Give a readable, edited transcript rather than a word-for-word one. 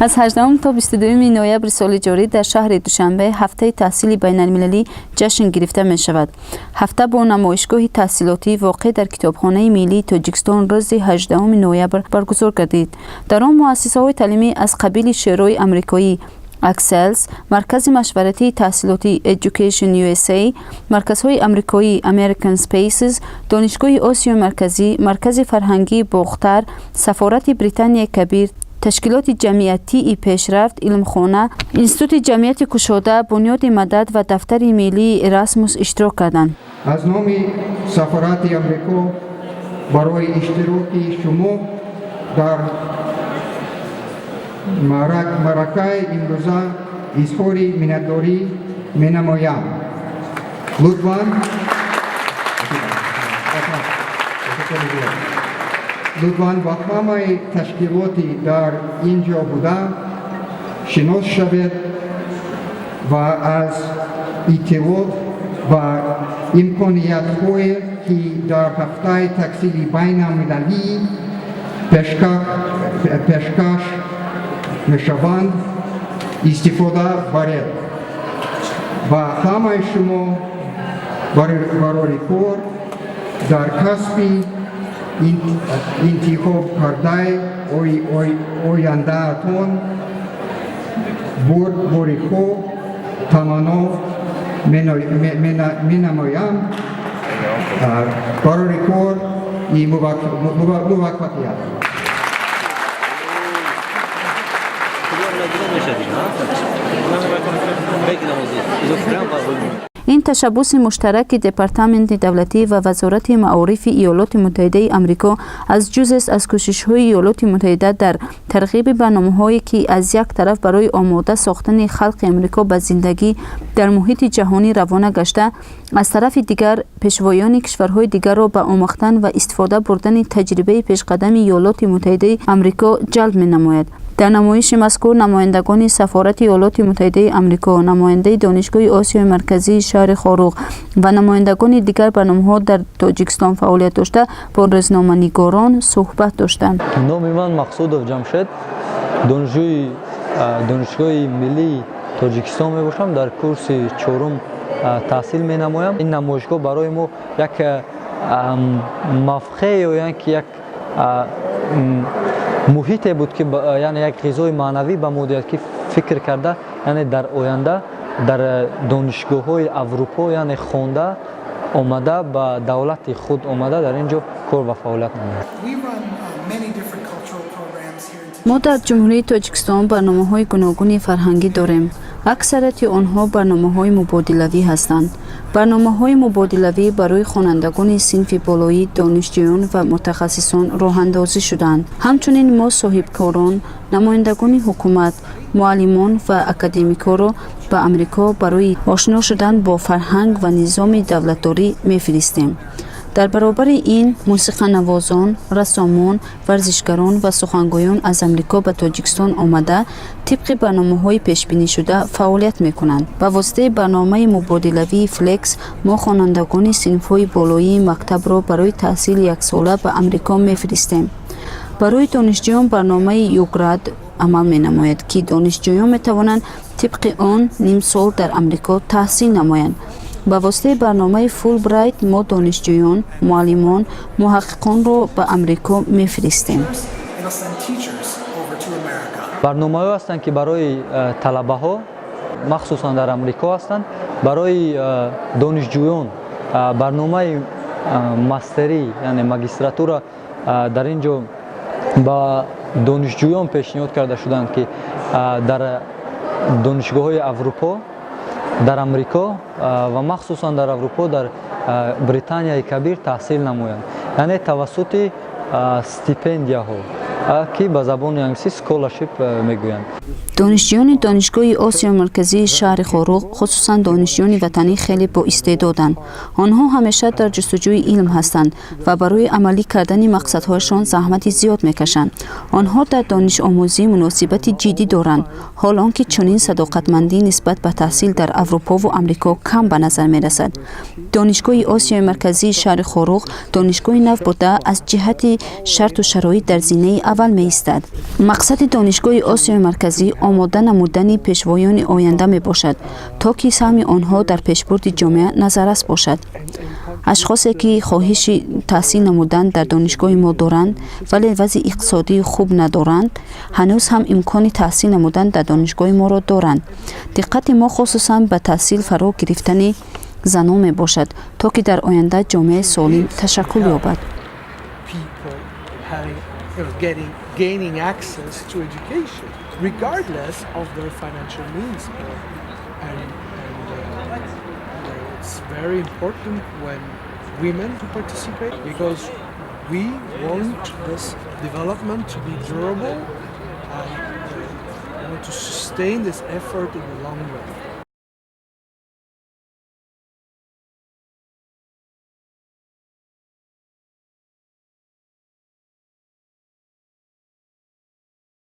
Аз 18 то 22 ноябри соли ҷорӣ дар шаҳри Душанбе ҳафтаи таҳсили байналмилалӣ ҷашн гирифта мешавад. Ҳафта бо намоишгоҳи таҳсилотӣ, воқеъ дар Китобхонаи миллии Тоҷикистон, рӯзи 18 ноябр баргузор гардид. Дар он муассисаҳои таълимӣ аз қабили Шӯрои амрикоӣ Акселс, Маркази машваратии таҳсилотӣ Education USA, марказҳои амрикоӣ American Spaces, Донишгоҳи Осиёи Марказӣ, Маркази фарҳангии Бохтар, Сафорати Британияи Кабир, Ташкилоти ҷамъиятии Пешрафт, Илмхона, Институти ҷамъияти кушода, Бунёди Мадад ва Дафтари миллии Эрасмус иштирок карданд. Аз номи сафорати Амрико барои иштироки шумо дар маъракаи имрӯза изҳори миннатдорӣ менамоям. Лутфан ба ҳамаи ташкилоти дар ин ҷо буда шинос шавед ва аз иттилоот ва имкониятҳое, ки дар ҳафтаи таҳсили байналмилалӣ пешкаш мешаванд, истифода баред. Ба ҳамаи шумо барори кор дар касби интихоб кардаи ояндаатон бурдбориҳо таманно менамоям. Барори кор и муваффақият. Ин ташаббуси муштараки Департаменти давлатӣ ва Вазорати маорифи Иёлоти Муттаҳидаи Амрико аз ҷузъест аз кӯшишҳои Иёлоти Муттаҳида дар тарғиби барномаҳое, ки аз як тараф барои омода сохтани халқи Амрико ба зиндагӣ дар муҳити ҷаҳонӣ равона гашта, аз тарафи дигар пешвоёни кишварҳои дигарро ба омӯхтан ва истифода бурдани таҷрибаи пешқадами Иёлоти Муттаҳидаи Амрико ҷалб менамояд. Дар намоиши мазкур намояндагони Сафорати Иёлоти Муттаҳидаи Амрико, намояндаи Донишгоҳи Осиёи Марказии шаҳри Хоруғ ва намояндагони дигар барномаҳо дар Тоҷикистон фаъолият дошта бо рӯзноманигорон суҳбат доштанд. Номи ман Мақсудов Ҷамшед, донишҷӯи Донишгоҳи миллии Тоҷикистон мебошам, дар курси чорум таҳсил менамоям. Ин намоишгоҳ барои мо як мавқеъ ё яъне ки як муҳите буд, ки яъне як ғизои маънавӣ ба мо диҳад, ки фикр карда, яъне дар оянда дар донишгоҳҳои Аврупо, яъне хонда омада, ба давлати худ омада, дар ин ҷо кор ва фаъолият намояд. Мо дар Ҷумҳурии Тоҷикистон барномаҳои гуногуни фарҳангӣ дорем. Аксарияти онҳо барномаҳои мубодилавӣ ҳастанд. Барномаҳои мубодилавӣ барои хонандагони синфи болоӣ, донишҷӯён ва мутахассисон роҳандозӣ шудаанд. Ҳамчунин мо соҳибкорон, намояндагони ҳукумат, муаллимон ва академикҳоро ба Амрико барои ошно шудан бо фарҳанг ва низоми давлатдорӣ мефиристем. Дар баробари ин мусиқанавозон, рассомон, варзишгарон ва сухангӯён аз Амрико ба Тоҷикистон омада, тибқи барномаҳои пешбинишуда фаъолият мекунанд. Ба воситаи барномаи мубодилавии Флекс мо хонандагони синфҳои болоии мактабро барои таҳсили яксола ба Амрико мефиристем. Барои донишҷӯён барномаи UGRAD амал менамояд, ки донишҷӯён метавонанд тибқи он ним сол дар Амрико таҳсил намоянд. Ба воситаи барномаи Фулбрайт мо донишҷӯён, муаллимон, муҳаққиқонро ба Амрико мефиристем. Барномаҳое ҳастанд, ки барои талабаҳо махсусан дар Амрико ҳастанд. Барои донишҷӯён барномаи мастерӣ, яъне магистратура, дар ин ҷо ба донишҷӯён пешниҳод карда шуданд, ки дар донишгоҳҳои Аврупо, дар Амрико ва махсусан дар Аврупо, дар Британияи Кабир таҳсил намоянд, яъне тавассути стипендияҳо, ки ба забони англисӣ scholarship мегӯянд. Донишҷӯёни Донишгоҳи Осиёи Марказии шаҳри Хоруғ, хусусан донишҷӯёни ватанӣ, хеле боистеъдоданд. Онҳо ҳамеша дар ҷустуҷӯи илм ҳастанд ва барои амалӣ кардани мақсадҳояшон заҳмати зиёд мекашанд. Онҳо дар донишомӯзӣ муносибати ҷиддӣ доранд, ҳол он ки чунин садоқатмандӣ нисбат ба таҳсил дар Аврупову Амрико кам ба назар мерасад. Донишгоҳи Осиёи Марказии шаҳри Хоруғ донишгоҳи нав буда, аз ҷиҳати шарту шароит дар зинаи аввал меистад. Мақсади Донишгоҳи Осиёи Марказӣ омода намудани пешвоёни оянда мебошад, то ки саҳми онҳо дар пешбурди ҷомеа назаррас бошад. Ашхосе, ки хоҳиши таҳсил намудан дар донишгоҳи мо доранд, вале вазъи иқтисодии хуб надоранд, ҳанӯз ҳам имкони таҳсил намудан дар донишгоҳи моро доранд. Диққати мо хусусан ба таҳсил фаро гирифтани занон мебошад, то ки дар оянда ҷомеаи солим ташаккул ёбад. People having, you know, getting, gaining access to education, regardless of their financial means. And it's very important when women to participate because we want this development to be durable and we want to sustain this effort in the long run.